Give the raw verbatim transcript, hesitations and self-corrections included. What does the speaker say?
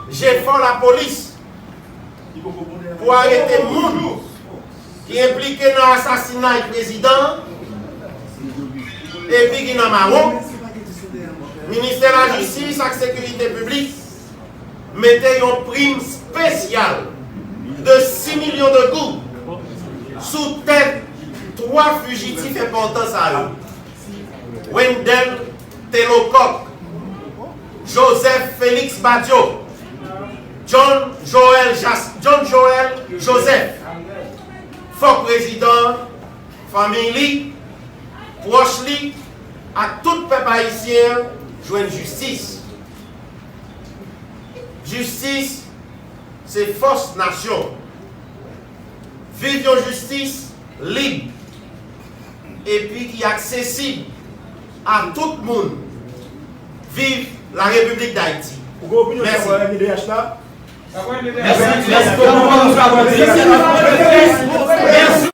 Jefò lapolis pou arete moun ki enplike nan asasinay prezidan an epi ki nan mawon, Ministè Lajistis ak Sekirite Piblik mete yon prim espesyal de sis milyon de goud sou tèt twa fijitif enpòtan sa yo: Wendell Telokòk, Joseph Félix Badio, John Joël Jas- John Joël Joseph. Fòk prezidan, fanmi li, pwòch li ak tout pèp ayisyen an jwenn jistis. Jistis se fòs nasyon. Viv yon jistis lib epi ki aksesib a tout moun. Viv la Repiblik Dayiti. Ou gen opinyon sou M D H la? Mèsi, mèsi bokou, Manouch Lavanti.